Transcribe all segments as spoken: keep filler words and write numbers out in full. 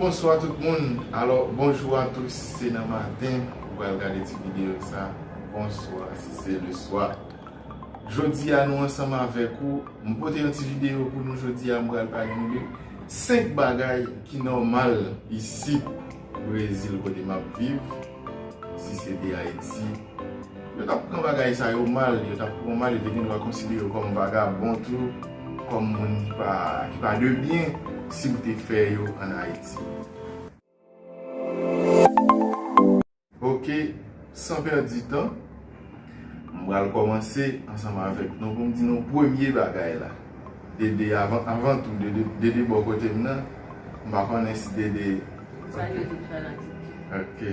Bonswa tout moun. Alò, bonjou a tous, si se nan maten ou pral gade ti videyo sa. Bonswa si se le swa. Jodi a nou ansanm avèk ou. M pote yon ti videyo pou nou jodi a, m pral pale nou de senk bagay ki nòmal isit Brezil kote m ap viv. Si se te Ayiti, yo t ap pran bagay sa yo mal, yo t ap pran mal, yo te gen dwa konsidere w kòm vagabon tou, kòm moun ki pa, ki pa de byen, si w te fè yo ann Ayiti. Ok, san pèdi tan, m pral kòmanse ansanm avèk nou pou m di nou premye bagay la. Dede, avan, avan tou, Dede, Dede bò kote m nan, m pa konnen si Dede. Salye tout fanatik. Ok.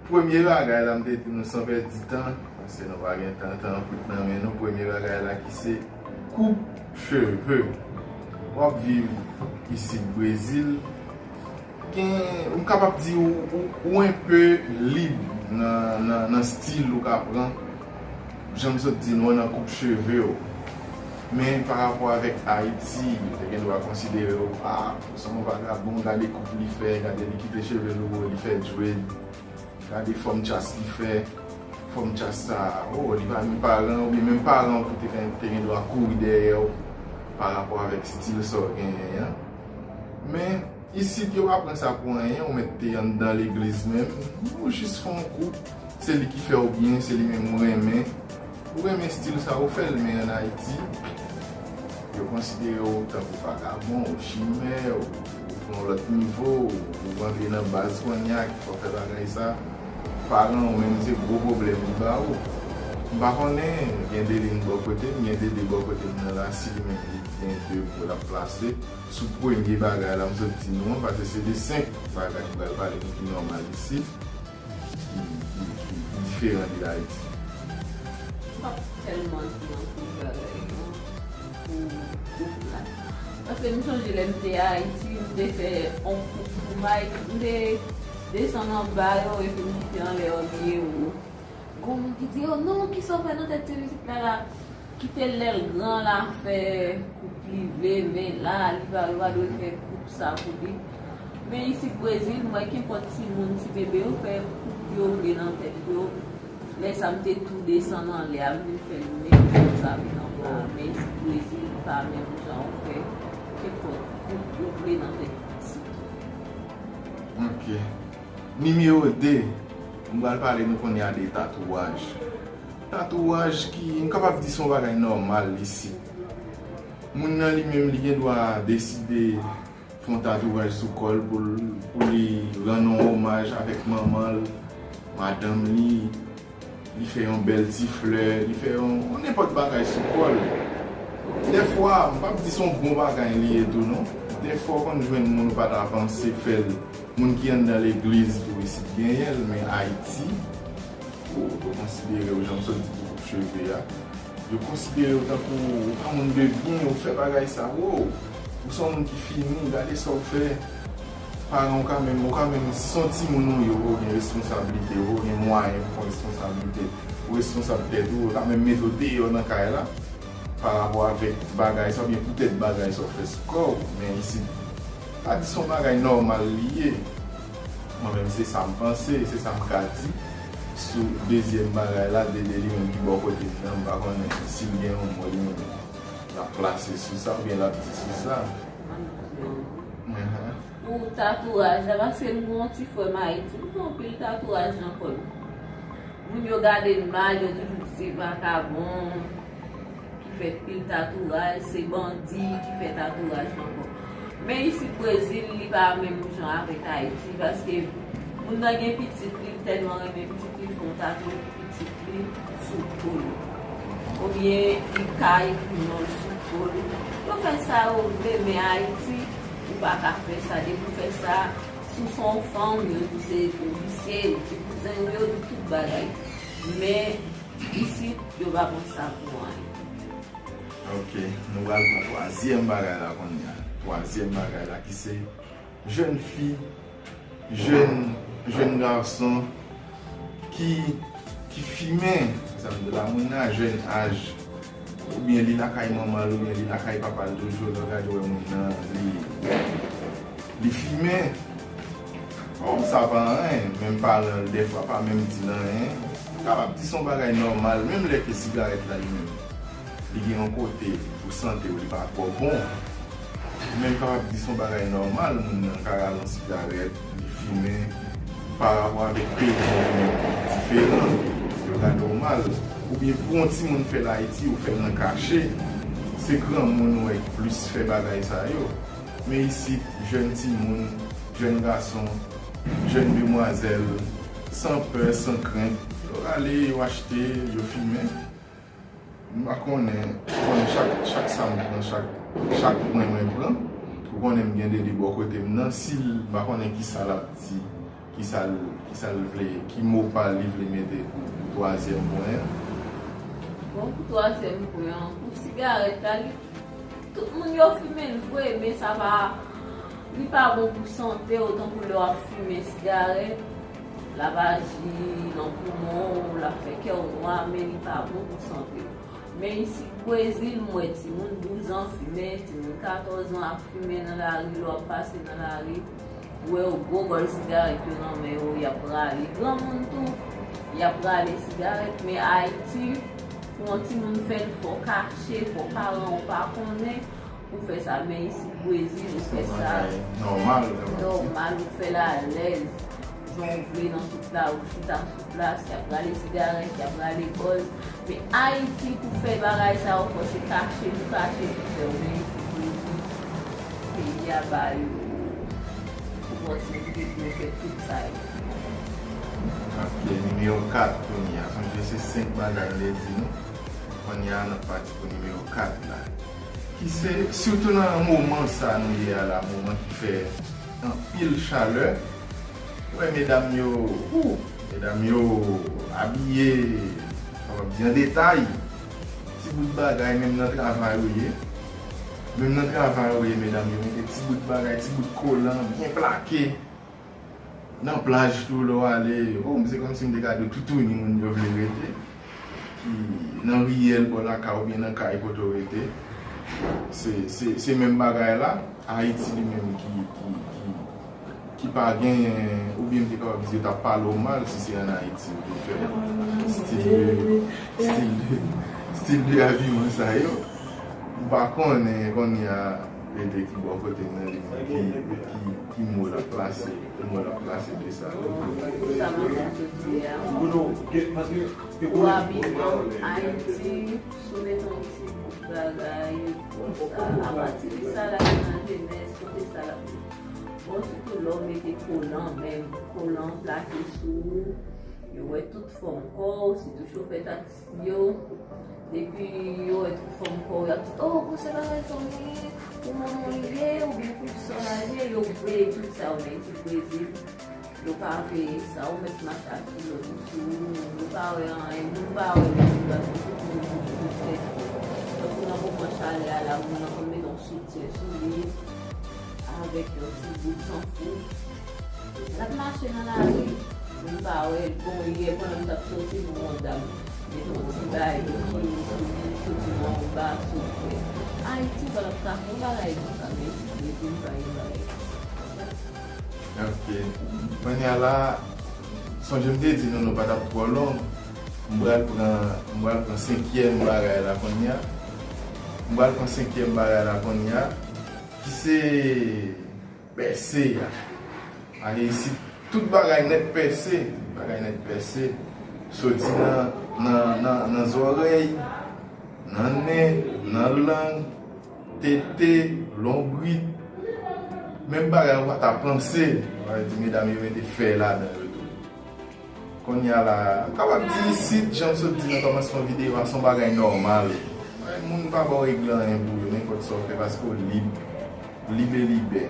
Premye bagay la, m te di nou san pèdi tan, paske nou pa gen tan, tan kout nan men nou. Premye bagay la ki se koup cheve. W ap viv isit Brezil, gen, m kapab di ou, ou, ou enpe lib nan, nan, nan stil ou ka pran. Jan m sot di nou an, nan koup cheve w. Men pa rapò avèk Ayiti, yo te gen dwa konsidere w, ah, se yon vagabon, gade koup li fè, gade li kite cheve l wo, li fè dread, gade fòm tchas li fè, fòm tchas sa, oh, li pa ni paran, oubyen menm paran w tou te, te gen dwa kouri dèyè w pa rapò avèk stil sa w genyen an. Men, isit, yo pa pran sa pou anyen, ou mèt te anndan legliz menm, ou jis fè yon koup, se li ki fè w byen, se li menm ou renmen. Ou renmen stil sa, ou fè l, men ann Ayiti, yo konsidere w tankou vagabon, ou chimè, ou, ou pran yon lòt nivo, ou, ou rantre nan baz kounye a ki fè w fè bagay sa. Paran w menm, se gwo pwoblèm li ba ou. M pa konnen, gen Deline bò kote m, gen Dede bò kote m nan la, si li menm li gen de mo l ap plase sou premye bagay la m sot di nou an, paske se de senk bagay m pral pale nou ki nòmal isit, ki, ki, ki, ki diferan de Ayiti. M p ap tèlman di anpil bagay non pou gwoup la. Paske m sonje lè m te Ayiti, m te fè on koup pou Mike, m te desann anba yo epi m kite anlè yo bliye yo. Gon moun ki di, "Oh non, kisa w fè nan tèt ti pitit la la?" Kite l lè l gran la fè koup li vle, men la, li pa, yo pa dwe fè koup sa pou li. Men isit Brezil, m wè kenpòt timoun, ti bebe yo fè koup yo vle nan tèt yo. Lè sa, m te tou desann anlè a, m vin fè l menm jan sa vin anba a. Men isit Brezil, pa menm jan ou fè kenpòt koup ou vle nan tèt pitit ou. Ok. Nimewo de, m pral pale nou kounye a de tatouaj. Tatouaj ki, m kapab di se yon bagay nòmal isit. Moun nan li menm, li gen dwa deside fè yon tatouaj sou kò l pou l, pou li rann yon omaj avèk manman l, madanm li, li fè yon bèl ti flè, li fè yon, yon nenpòt bagay sou kò l. Dèfwa, m p ap di se yon bon bagay li ye tou non. Dèfwa, w konn jwenn moun ou pa ta panse fè l. Moun ki anndan legliz tou isit genyen l, men Ayiti, yo, yo konsidere w, jan m sot di pou koup cheve a, yo konsidere w tankou ou pa moun de byen, ou fè bagay sa, wo, ou se yon moun ki fini, gade sa w fè. Paran w ka menm, ou ka menm, si se yon timoun ou ye, ou gen responsablite, ou gen mwayen pou pran responsablite, ou responsab tèt ou, yo ka menm mete w deyò nan kay la, pa rapò avèk bagay sa, oubyen poutèt bagay sa w fè sou kò w, men isit, pa di se yon bagay nòmal li ye. Mwen menm, se sa m panse, se sa m ka di. Sou dezyèm bagay la, Dede li menm ki bò kote m nan, m pa konnen si l gen yon mo li menm l ap plase sou sa oubyen l ap di sou sa. Ahan. Pou tatouaj la, paske m gen yon ti frè m Ayiti, li fè anpil tatouaj nan kò l. Moun yo gade l mal, yo toujou di se vakabon ki fè pil tatouaj, se bandi ki fè tatouaj nan kò. Men isit Brezil, li pa menm jan avèk Ayiti, paske moun nan gen pitit li, li tèlman renmen pitit li, li fè yon tatouaj pitit li sou po l. Oubyen li ka ekri non l sou po l. Yo fè sa yo vle, men Ayiti, ou pa ka fè sa. Depi w fè sa, si w se yon fanm, yo di se yon visye, yon ti kouzen, yo di tout bagay. Men isit, yo pa pran sa pou anyen. Ok, nou pral pran twazyèm bagay la kounye a. Twazyèm bagay la ki se jèn fi, jèn, jèn gason ki, ki fimen, sa vle di la moun nan jèn aj, oubyen li lakay manman l, oubyen li lakay papa l toujou, lè w gade w wè moun nan, li, li fimen. Bon, sa pa anyen, menm paran l dèfwa pa menm di l anyen. M kapab di se yon bagay nòmal, menm lè ke sigarèt la li menm, li gen yon kote pou sante w, li pa twò bon. Men m kapab di se yon bagay nòmal, moun nan ka rale yon sigarèt, li fimen, pa rapò avèk peyi nou menm diferan, yo ka nòmal. Oubyen pou yon timoun fè l Ayiti, ou fè l nan kache, se granmoun ou wè ki plis fè bagay sa yo. Men isit, jèn timoun, jèn gason, jèn demwazèl, san pè, san krent, yo rale, yo achte, yo fimen. M pa konnen, ou konnen chak, chak sa m pran, chak, chak pwen mwen pran, ou konnen m gen Dede bò kote m nan, si l, m pa konnen kisa l ap di, kisa l, kisa l vle, ki mo pa l li vle mete pou, pou twazyèm pwen an. Bon, pou twazyèm pwen an, pou sigarèt la, li, tout moun yo fimen l vre, men sa pa, li pa bon pou sante w, tankou lè w ap fimen sigarèt, l ap aji nan poumon w, l ap fè kè w nwa, men li pa bon pou sante w. Men isit Brezil, m wè timoun douz an fimen, timoun katòz an ap fimen nan lari, lè w ap pase nan lari, ou wè yo gwo bòl sigarèt yo nan men yo, y ap rale. Granmoun tou, y ap rale sigarèt, men Ayiti, pou yon timoun fè l, fò w kache, fò paran w pa konnen, pou fè sa, men isit Brezil, ou fè sa nòmal, ou fè l alèz, jan w vle nan tout lari, ou chita sou plas, y ap rale sigarèt, y ap rale bòz. Men Ayiti, pou fè bagay sa yo, fò se kache, pou kache, pou fè w, men isit Brezil, peyi a ba yo opòtinite pou yo fè tout sa yo. Ok, nimewo kat kounye a. Sonje se senk bagay m te di nou. Kounye a, n ap pati pou nimewo kat la. Ki se, sitou nan moman sa nou ye a la, moman ki fè anpil chalè. Ou wè medam yo, ou, medam yo abiye, kapab di an detay. Ti bout bagay, menm nan travay ou ye. Menm nan travay ou ye, medam yo mete ti bout bagay, ti bout kolan, byen plake. Nan plaj tou, lè w ale, o, se kòmsi m te ka di w toutouni moun yo vle rete. Ki nan riyèl bò lakay oubyen nan kay kote w rete. Se, se, se menm bagay la. Ayiti li menm ki, ki, ki, ki pa genyen, oubyen m te kapab di yo t ap pale w mal si se ann Ayiti ou te fè stil de, stil de, stil de abiman sa yo. M pa konnen kounye a Dede ki bò kote m nan li menm ki, ki, ki mo l ap plase, ki mo l ap plase de sa tou. Sa m ap di jodi a, pou abiman Ayiti, sou mete yon ti bout bagay konsa, apati de sa l ap nan jenès, kote sa l ap bon, sitou lè w mete kolan, menm kolan plake sou ou, yo wè tout fòm kò w, sitou chofè taksi yo, depi yo wè tout fòm kò w, y ap di, "Oh, bon, se bagay zanmi, pou manman w li ye, oubyen pou sè w la li ye," yo veye tout sa yo, men isit Brezil, yo pa veye sa, ou mèt mache ak kilòt ou sou ou, yo pa wè anyen, moun pa wè moun, paske tout moun bouche tèt. Tankou nan moman chalè a la, moun nan konn mete yon soutyen sou li, avèk yon ti bout sanfou. L ap mache nan lari, moun pa wè l. Bon, yè, pandan m t ap soti, m wè yon dam mete yon ti bagay, yon kilo sou li, soti nan yon bato frè. Ayiti, w pa t ap ka fè yon bagay konsa, men isit Brezil, pa gen bagay konsa. Ok. Kounye a la, sonje m te di nou, nou pa t ap twò long. M pral pran, m pral pran senkyèm bagay la kounye a. M pral pran senkyèm bagay la kounye a, ki se pèse a. Paske isit, tout bagay nèt pèse, bagay nèt pèse. Soti nan, nan, nan, nan zòrèy, nan nen, nan lang, tete, lonbrit. Menm bagay ou pa ta panse, ou pa di medam yo mete fè ladan yo tou. Kounye a la, m kapab di isit, jan m sot di nan kòmansman videyo a, se yon bagay nòmal. Moun pa ba w regle anyen pou yo, nenpòt sa w fè, paske w lib, lib e libè.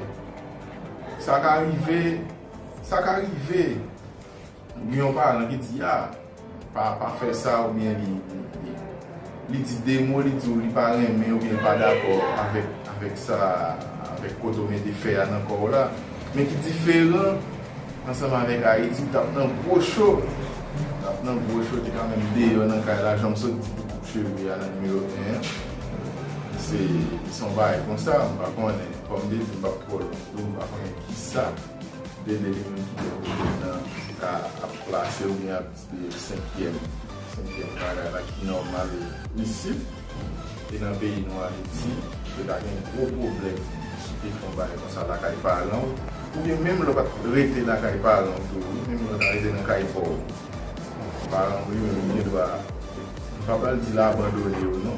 Sa ka rive, sa ka rive, gen yon paran ki di, a, pa, pa fè sa, oubyen li, li, li, li di de mo, li di w li pa renmen, oubyen li pa dakò avèk, avèk sa, avèk kote w mete fè a nan kò w la. Men ki diferan ansanm avèk Ayiti, w t ap nan gwo cho. W t ap nan gwo cho, te ka menm deyò nan kay la, jan m sot di pou koup cheve a nan nimewo en an. Se, se yon bagay konsa, m pa konnen. Kòm m te di, m p ap twò long tou, m pa konnen kisa. Dede li menm ki gen pwoblèm nan ka ap klase oubyen ap di senkyèm, senkyèm bagay la ki nòmal isit. E nan peyi nou Ayiti, yo ta gen gwo pwoblèm si w te fè yon bagay konsa lakay paran w, oubyen menm lè w pa t rete lakay paran w tou, wi, menm lè w ta rete nan kay pa w. Paran w li menm li gen dwa, m pa pral di l abandone w non,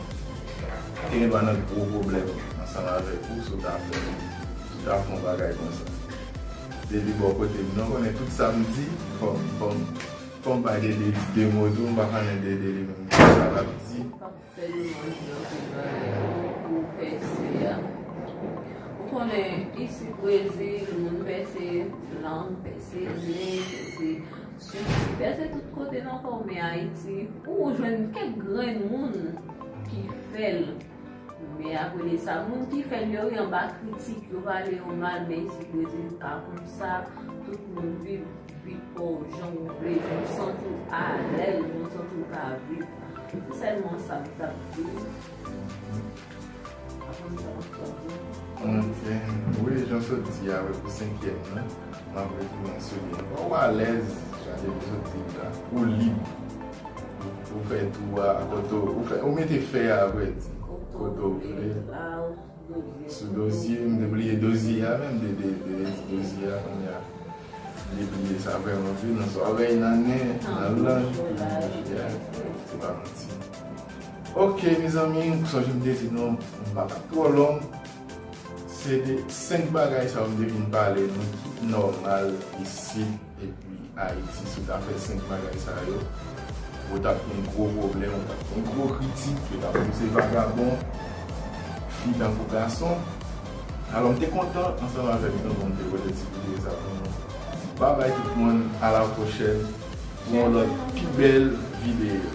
te gen dwa nan gwo pwoblèm ansanm avèk ou si w ta fè, si w ta fè yon bagay konsa. Depi bò kote m nan, konnen tout sa m di, fò m, fò m, fò m bay Dede di de mo tou, m pa konnen Dede li menm ki sa l ap di. Fè lwanj nan tout bagay pou pèse a. Ou konnen, isit Brezil, moun pèse lang, pèse nen, pèse sousi, pèse tout kote nan kò, men Ayiti, ou jwenn kèk grenn moun ki fè l. Men apre de sa, moun ki fè l yo, yo anba kritik, yo pale yo mal, men isit Brezil pa konsa, tout moun viv vi pa w jan w vle, jan w santi w alèz, jan w santi w ka viv. Se sèlman sa m t ap di. Apre m sa m ap fè di. Ok. Wi, jan w sot di a, wi, pou senkyèm nan, m ap retounen sou li ankò. Ou alèz, jan Dede sot di la. Ou lib. Ou fè tou a, kote w, ou fè, ou mete fè a, vrè di. Kote w vle. Sou dozye, m te bliye dozye a menm, de, de, de, de dozye a, kounye a. M te bliye sa vrèman vre, nan zòrèy, nan nen, nan lang, yeah, se pa manti. Ok, mezanmi, sonje m te di nou, m pa t ap twò long. Se de senk bagay sa yo m te vin pale nou ki nòmal isit epi Ayiti. Si w ta fè senk bagay sa yo, ou t ap gen gwo pwoblèm, ou t ap gen gwo kritik, yo t ap di w se vagabon, fi tankou gason. Alò, m te kontan ansanm avèk nou pou m te pote ti videyo sa pou nou. Babay tout moun, a la pwochèn pou yon lòt pi bèl videyo.